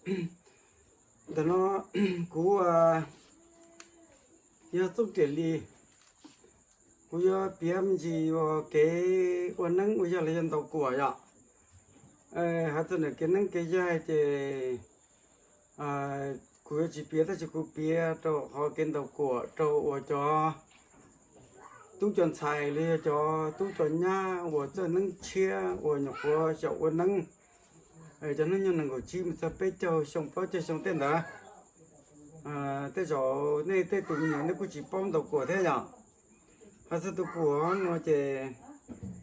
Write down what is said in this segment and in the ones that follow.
Ntawm no kuv yog Txooj Riam Lis, kuv yuav piav me ntsis uas kev ua neeb ua yaig los yog ntaus kuam yom. Hais txog ntawm kev neeb kev yaig ces kuv yuav tsis piav, tab sis kuv piav rau qhov kev ntaus kuam rau uas cov tub cov ntxhais los yog cov tub cov nyab uas txawj neeb tshiab uas nyuam qhuav xyaum ua neeb. Cov hnub nyoog nees nkaum tsib mus txog peb caug xyoo plaub caug xyoo tej ntawd, tej zaum nej tej tus me nyuam nej kuj tsis paub ntaus kuam thiab yom. Hais txog tus kuam no ces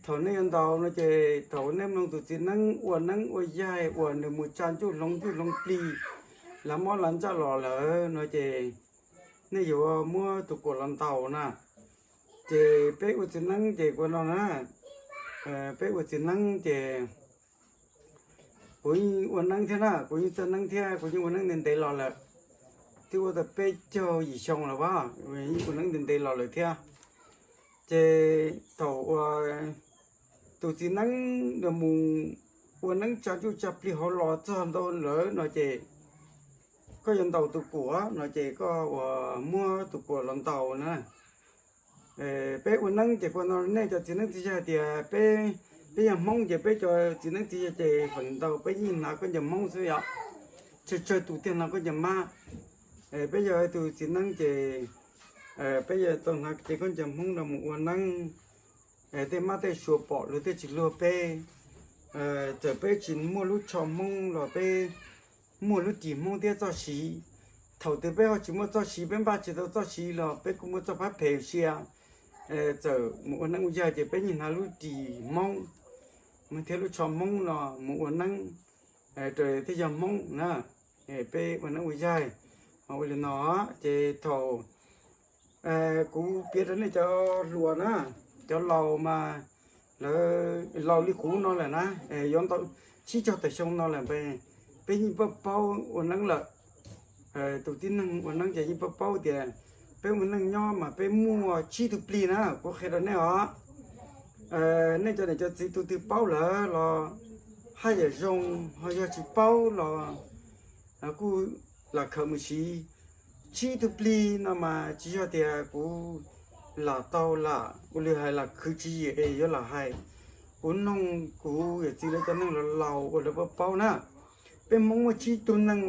thaum nej yuav ntaus no ces thaum nej mloog tus txiv neeb ua neeb ua yaig uas nws mus tsa ntsuj hloov ntsuj hloov plig, lav mob lav ntsaj los lawm no ces nej yuav muab tus kuam los ntaus na. Ces peb ua txiv neeb ces kuv no na, peb ua txiv neeb ces kuv yeej ua neeb thiab na, kuv yeej txawj neeb thiab, kuv yeej ua neeb ntev ntev los lawm, twb ua tau peb caug yim xyoo lawm as, yeej ua neeb ntev ntev los lawm thiab. Ces thaum uas tus txiv neeb mus ua neeb tsa ntsuj tsa plig hauv los txog ntau lawm no ces koj yuav ntaus tus kuam no ces koj uas muab tus kuam los ntaus na. Peb ua neeb ces kuv no nej cov txiv neeb txiv yaig tias peb, peb yog Hmoob ces peb cov txiv neeb txiv yaig ces feem ntau peb yeej hnav khaub ncaws Hmoob xwb yom. Tsawg tsawg tus thiaj hnav khaub ncaws mab. Peb yog tus txiv neeb ces peb yuav tau hnav cev khaub ncaws Hmoob no mus ua neeb. Tej mab tej suav pom luag tej tsis luag peb. Txawm peb tsis muaj lub tsho Hmoob los peb muaj lub ris Hmoob thiab txoj siv. Thaum twg peb ho tsis muaj txoj siv, peb npaj tsis tau txoj siv los peb kuj muaj txoj phab phem sia. Txawm mus ua neeb ua yaig ces peb yeej hnav lub ris Hmoob thiab lub tsho Hmoob no mus ua neeb rau thiaj yog Hmoob na. Peb ua neeb ua yaig mas ua li no ces thaum kuv piav rau nej cov hluas na, cov laus mas lawv laus li kuv no lawm na, yuav ntau tsib caug tawm xyoo no lawm, peb yeej paub paub ua neeb lawm. Tus tib neeg ua neeb ces yeej paub paub tias peb ua neej nyob mas peb muaj tsib tug plig na, kuv qhia rau nej os. Nej cov niam cov txiv tus twg paub lawm los haj yam zoo, ho yog tsis paub los kuj lam khaws mus siv. Tsib tug plig no mas tsis yog tias kuv lam tau lam ua li hais lam khwv tswv yim es yuav lam hais. Kuv noog kuv yawm txiv lawv cov neeg laus laus uas lawv paub paub na. Peb Hmoob muaj tsib tug neeg,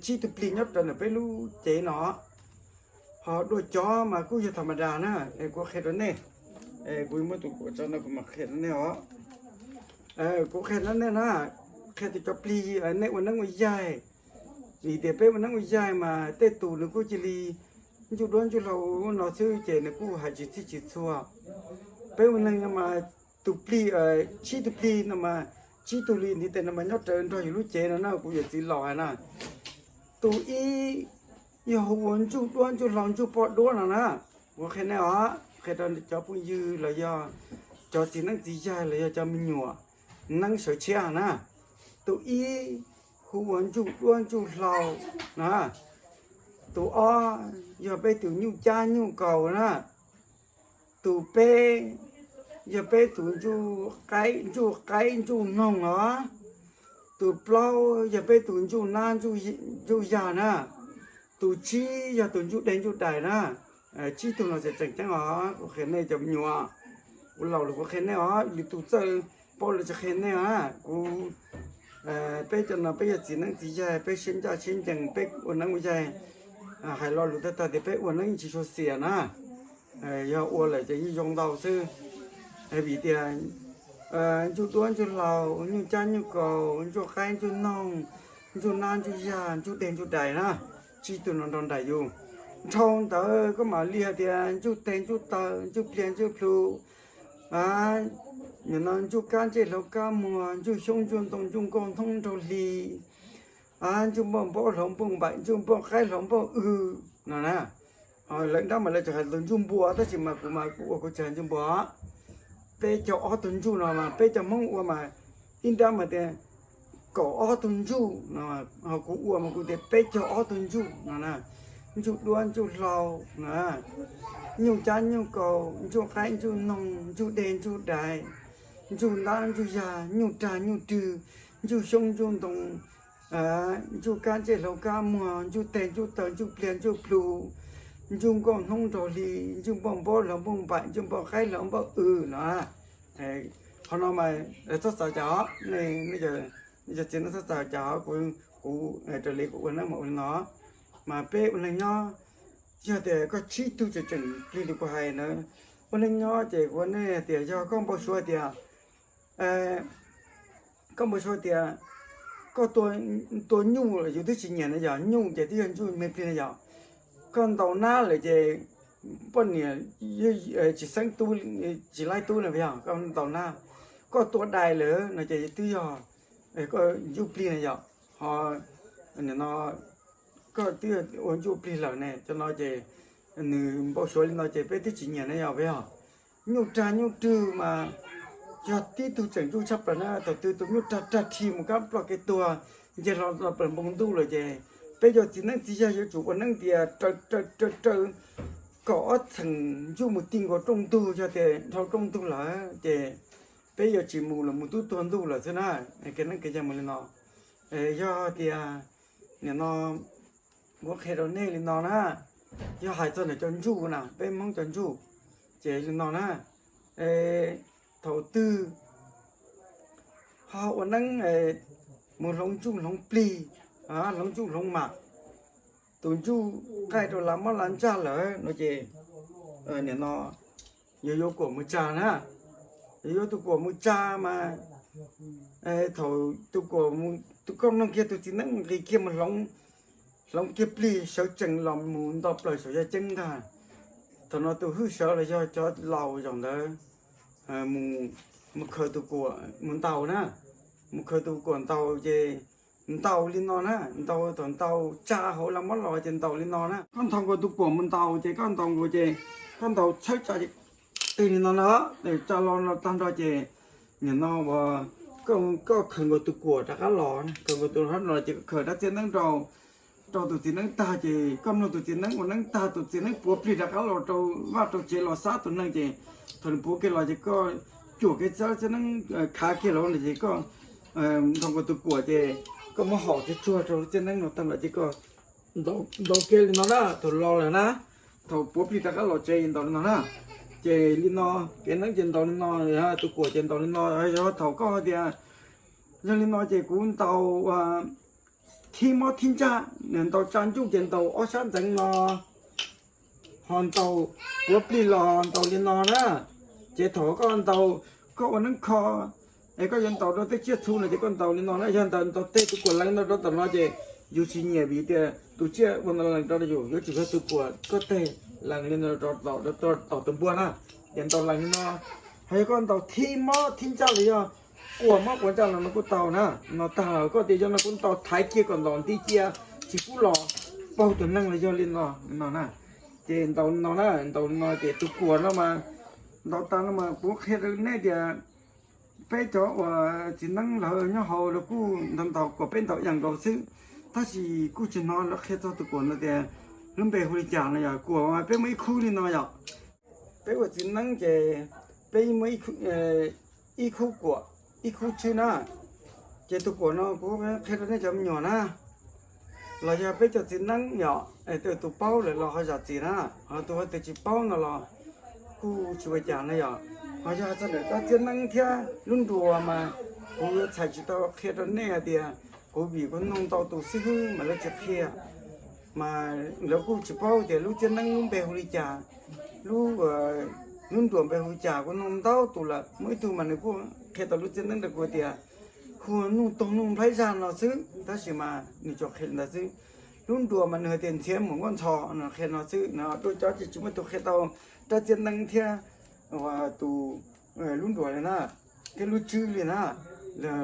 tsib tug plig nyob rau ntawm peb lub cev no. Ho dua cov mas kuj yog tham ma das na, es kuv qhia rau nej. Kuv muab tus kuam tso no kuv mam qhia rau nej os. Kuv qhia rau nej na, qhia tus cov plig, nej ua neeb ua yaig. Vim tias peb ua neeb ua yaig mas tej tus nws kuj cia li ntsuj duab ntsuj hlauv no xwb ces nws kuj hais tsis txhij tsis txhua. Peb ua neeg no mas tus plig, tsib tug plig no mas, tsib tug li ntiv tes no mas nyob rawv nrog yus lub cev no na, kuv yawm txiv laus hais na. Tus ib yog hu ua ntsuj duab ntsuj hlauv ntsuj poj duab no na. Kuv qhia nej os, qhia rau cov phooj ywg los yog cov txiv neeb txiv yaig los yog cov me nyuam neeb sawv tshiab na. Tus ib hu ua ntsuj duab ntsuj hlauv na. Tus ob yog peb tus nyuj cab nyuj kaus na. Tus peb yog peb tus ntsuj qaib ntsuj noog os. Tus plaub yog peb tus ntsuj nab ntsuj yag na. Tus tsib yog tus ntsuj deg ntsuj dais na. Tsib tug no tseem ceeb os, kuv qhia nej cov me nyuam. Kuv laus lawm kuv qhia nej os, yus tus txawj paub lawv tsis qhia nej os. Kuv, peb cov no peb yog txiv neeb txiv yaig, peb siab ncaj siab ncees, peb ua neeb ua yaig. Hais lo lus tag tag tias peb ua neeb tsis tshua xiam na. Yog ua lawm ces yeej zoo ntau xwb. Vim tias ntsuj duab ntsuj hlauv, nyuj cab nyuj kaus, ntsuj qaib ntsuj noog, ntsuj nab ntsuj yag, ntsuj deg ntsuj dais na, tsib tug no nrog nraim yus. Dhau ntawd koj mam li hais tias ntsuj teg ntsuj taw, ntsuj pliag ntsuj plhu, nim no ntsuj kab ntsej hlauv kab muag, ntsuj xyoob ntsuj ntoo, ntsuj nkauj nthoob nraug hli, ntsuj npauj npaub hlauv npauj npaim, ntsuj npauj qaib hlauv npauj w no na. Lawv nrab mas lawv tseem hais tus ntsuj npua, tab sis mas kuv mas kuv ua kuv tsis hais ntsuj npua. Peb caug ob tug ntsuj no mas peb cov Hmoob ua mas ib nrab mas tias kaum ob tug ntsuj no, ho kuv ua mas kuv tias peb caug ob tug ntsuj no na. Ntsuj duab ntsuj hlauv na, nyuj cab nyuj kaus, ntsuj qaib ntsuj noog, ntsuj deg ntsuj dais, ntsuj nab ntsuj yag, nyuj rag nyuj rwg, ntsuj xyoob ntsuj ntoo, Ncuj kab ntsej hlau kab muag, ncuj teg ncuj taw, ncuj pliag ncuj plhu, ncuj nkauj hnub nraug hli, ncuj npauj npob hlau npauj npaim, ncuj npauj qaib hlau npauj w no. Qhov no mas txhob xav cas os, nej cov txiv neej txhob xav cas os, kuv raws li kuv ua neeb mas ua li no. Mas peb ua neej nyob, yog tias koj tsib tug tseem tseem plig li kuv hais na, ua neej nyob ces kuv ua nej tias yog koj npau suav tias, koj npau suav tias koj tua nyuj, yus twb tsis nyiam na yog nyuj ces twb yog ncuj me plig na yog. Koj ntaus nab lawm ces poj niam tsis xeeb tub, tsis laib tub na yog koj ntaus nab. Koj tua dais lawm no ces twb yog koj ncuj plig na yog. Ho nim no koj twb ua ncuj plig lawm ne, cov no ces nws npau suav li no ces peb twb tsis nyiam na yog peb yog. Nyuj rag nyuj rwg mas yog tib tug tseem ntsuj tshaj plaws na, thaum twg tus nyuj rag rag rhi mus kab ploj kev tuag, nce hlo plaws npoo ntuj lawm ces peb cov txiv neeb txiv yaig yuav tsum ua neeb tias raws raws raws kom ob txheem ncuj mus ti nkaus rooj ntug, yog tias dhau rooj ntug lawm ces peb yuav tsis mus los mus tub tuag ntuj lawm xwb na. Kev neeb kev yaig mus li no. Yog tias nim no kuv qhia rau nej li no na, yog hais txog ntawm cov ntsuj na, peb Hmoob cov ntsuj, ces li no na, thaum twg ho ua neeb mus hloov ntsuj hloov plig, hloov ntsuj hloov mam, tus ntsuj qaij rau lav mob lav ntsaj lawm no ces nim no yuav yuav kuam mus tsa na, yuav yuav tus kuam mus tsa mas thaum tus kuam, tus koj mloog kiag tus txiv neeb nqis kiag mus hloov, hloov kiag plig sawv tsees los mus nto plaws saum yaj ceeb ntag. Thaum no tus hwj sawv los yog cov laus zaum ntawd mus khaws tus kuam mus ntaus na, mus khaws tus kuam ntaus ces ntaus li no na, ntaus thaum ntaus tsa hauv lav mob los ces ntaus li no na. Koj nthos nkaus tus kuam mus ntaus ces koj ntaus nkaus ces koj ntaus txhawb tsa li no na, tsa los tag nrho ces nim no uas koj khaws nkaus tus kuam rov qab los, khaws nkaus tus rov qab los ces koj khaws dab txiaj neeb rau, rau tus txiv neeb tag ces koj mloog tus txiv neeb ua neeb tag, tus txiv neeb puav plig rov qab los rau vaj rau tsev los xab tus neeg ces thaum nws puav kiag los ces koj cuam kiag dab txiaj neeb khav kiag los no ces koj nthos nkaus tus kuam ces koj muab hom kiag tsuag rau dab txiaj neeb no tag lawm ces koj ntaus kiag li no na, thaum los lawm na, thaum puav plig rov qab los tsev ntaus li no na. Ces li no, kev neeb ces ntaus li no, tus kuam ces ntaus li no, yog thaum koj hais tias yog li no ces kuv ntaus thib mob thib ntsaj, ntaus tsa ncuj ces ntaus ob sab ntxeev no, ho ntaus puav plig los ntaus li no na. Ces thaum koj ntaus, koj ua neeb kho es koj yuav ntaus rau tej tsiaj txhu no ces koj ntaus li no na, yog ntawd ntaus tej tus kuam lees no rau tom no ces yus tsis nyiam vim tias tus tsiaj ua ntawd lees rau yus, yuav tsum yog tus kuam koj teg lees li no rau tom tus npua na, ces ntaus lees li no. Ho yog koj ntaus thib mob thib ntsaj los yog quas mob quas ntsaj los no kuj tau na. No tag lawm koj tias yog no kuv ntaus thaiv kiag kom ntaus nti cia tsis pub los paug tus neeg los yog li no no na. Ces ntaus li no na, ntaus li no ces tus kuam no mas ntaus tas no mas kuv qhia rau nej tias peb cov uas txiv neeb lawv nyob hauv lawv kuj ntaus ntaus kuam peb ntaus ib yam nkaus xwb, tab sis kuj tsis hnov lawv qhia txog tus kuam no tias lub npe hu li cas no yog. Kuam mas peb muaj ib khub li no yom. Peb ua txiv neeb ces peb muaj ib khub kuam, ib khub tswb na. Ces tus kuam no kuv qhia rau nej cov me nyuam na, los yog peb cov txiv neeb yom, tus paub lawm los ho zam txim na, ho tus ho tias tsis paub no los kuj tsis ua cas na yom. Ho yog txog ntawm dab txiaj neeb thiab lub nruas mas kuv yuav txhais tsis tau qhia rau nej hais tias kuv vim kuv noog ntau tus xib hwb mas lawv tsis qhia, mas lawv kuj tsis paub tias lub txiaj neeb lub npe hu li cas, lub, lub nruas npe hu li cas. Kuv noog ntau tus lawm, muaj ib tug mas nws kuj qhia tau lub txiaj neeb rau kuv tias hu nuj toog nuj nplhaib zaj no xwb, tab sis mas nws tsuas qhia li ntawd xwb. Lub nruas mas nws hais tias ntxhiav muam nkauj ntxhos no qhia no xwb no. Tuaj cov ces tsis muaj tus qhia tau dab txiaj neeb thiab tus lub nruas li na, thiab lub tswb li na.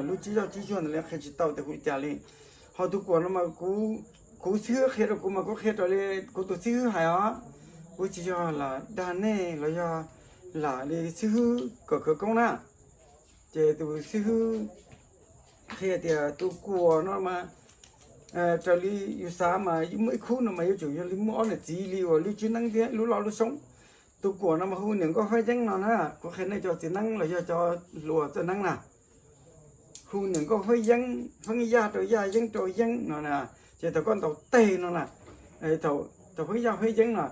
Lub tswb zoj tswb zuag ntawd li qhia tsis tau tias hu li cas li. Ho tus kuam no mas kuv xib hwb qhia rau kuv mas kuv qhia raws li kuv tus xib hwb hais os. Kuv tsis yog lam dag nej los yog lam li xib hwb kom khawv koob na. Ces tus xib hwb qhia tias tus kuam no mas raws li yus xav mas muaj ib khub no mas yuav tsum yog li muaj ob niam txiv li uas lub tswb neeb thiab lub loj lub xyoob. Tus kuam no mas hu niam nkauj hab yeeb no na, kuv qhia nej cov txiv neeb los yog cov hluas txawj neeb na. hu niam nkauj Huab Yeeb, Feeb Yaj rau Yaj, Yeeb rau Yeeb no na, ces thaum koj ntaus teg no na, thaum Feeb Yaj Huab Yeeb no,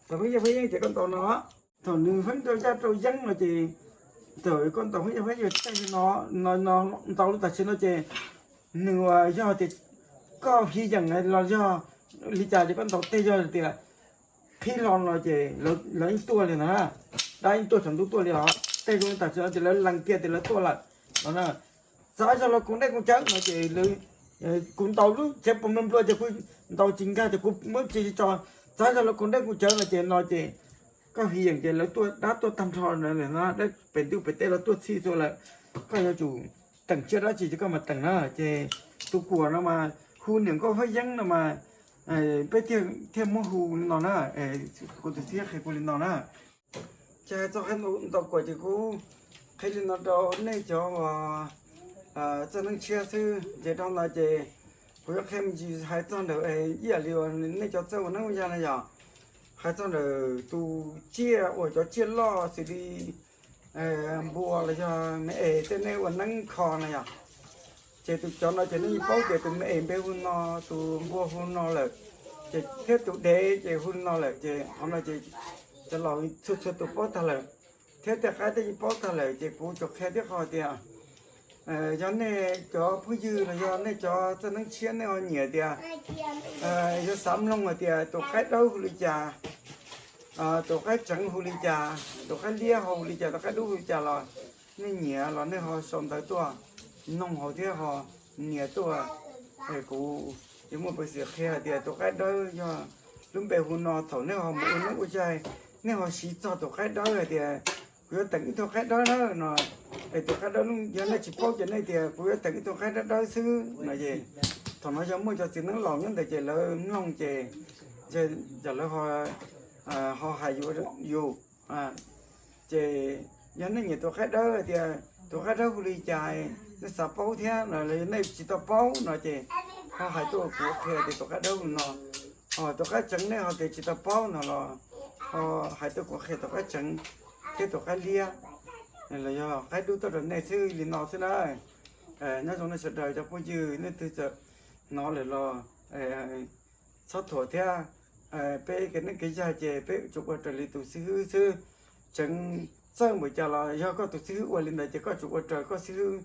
thaum Feeb Yaj Huab Yeeb ces koj ntaus no, thaum nws Feeb rau Yaj rau Yeeb no ces thaum koj ntaus Feeb Yaj Huab Yeeb teg no, no ntaus lub tam sim no ces nws yog tias koj hiv yeem los yog li cas ces koj ntaus teg yog tias qhib hlo no ces lawv yeej tuaj li no na, dab yeej tuaj saum ntuj tuaj li os, teg zoo tam sim no ces lawv lees kiag tias lawv tuaj lawm no na. Txav zog los koom dej koom cawv no ces kuv ntaus lub tsev puas nplua nplua ces kuv ntaus tsis nkag ces kuv muab tsis tso, txav zog los koom dej koom cawv no ces no ces koj hiv yeem ces lawv tuaj, dab tuaj tag nrho no, dab pem ntuj pem teb los tuaj txhij tuaj lawm, koj yuav tsum teem tsiaj dab tsi ces koj mas teem na. Ces tus kuam no mas hu niam nkauj Huab Yeeb no mas peb thiaj muab hu li no na, kuv tus txiv qhia kuv li no na. Ces hais txog qhia ntaus kuam ces kuv qhia li no rau nej cov uas txawj neeb tshiab xwb, ces dhau ntawd ces kuv yuav qhia me ntsis hais txog ntawm ib yam li uas nej cov txawj ua neeb ua yaig na yom, hais txog ntawm tus tsiaj uas cov tsiaj loj xws li npua los yog me es tej nej ua neeb kho na yom. Ces tus cov no ces nej yeej paub tias tus me es npe hu no, tus npua hu no lawm, ces thiab tus dev ces hu no lawm, ces qhov no ces cov laus txhua txhua tus paub tag lawm, thiab tej qaib tej yeej paub tag lawm, ces kuv tsuas qhia thiab qhov tias yog nej cov phooj ywg los yog nej cov txawj neeb tshiab nej ho nyiam tias, yog xav mloog hais tias tus qaib dawb hu li cas, tus qaib tseev hu li cas, tus qaib liab ho hu li cas, tus qaib dub hu li cas los nej nyiam los nej ho sau ntawv tuaj noog hauv thiab ho nias tuaj. Kuv yuav muaj peev xwm qhia hais tias tus qaib dawb yog lub npe hu no, thaum nej ho mus ua neeb ua yaig, nej ho siv txog tus qaib dawb hais tias kuv yuav teem ib tug qaib dawb na no, es tus qaib dawb yog nej tsis paub ces nej tias kuv yuav teem ib tug qaib dawb dawb xwb no es, thaum no yog muaj cov txiv neeb laus nyob ntawd ces lawv mloog ces, ces lawv ho hais yus. Ces yog nej nyiam tus qaib dawb hais tias tus qaib dawb hu li cas, nej xav paub thiab no los yog nej tsis tau paub no ces ho hais tuaj kuv qhia tias tus qaib dawb hu no, ho tus qaib tseev nej ho tias tsis tau paub no los ho hais tuaj kuv qhia tus qaib tseev thiab tus qaib liab los yog qaib dub tuaj rau nej xwb li no xwb na. Nyob zoo nej sawv daws cov phooj ywg, nej twg txawm hnov lawm los txhob thuam thiab. Peb kev neeb kev yaig ces peb tsuas ua raws li tus xib hwb xwb. Tseev txawj npaum cas los yog koj tus xib hwb ua li ntawd ces koj tsuas ua raws koj xib hwb,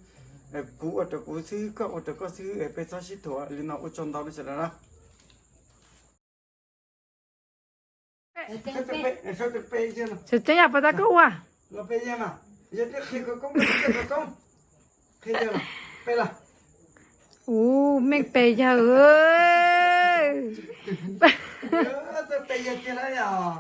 kuv ua raws kuv xib hwb, koj ua raws koj xib hwb, peb txhob sib thuam li no. Ua tsaug ntau nej sawv daws na. Tseem ceeb yam pas tas koj ua. Ub, meej pes yawg. Pes yawg tiag lauj yom.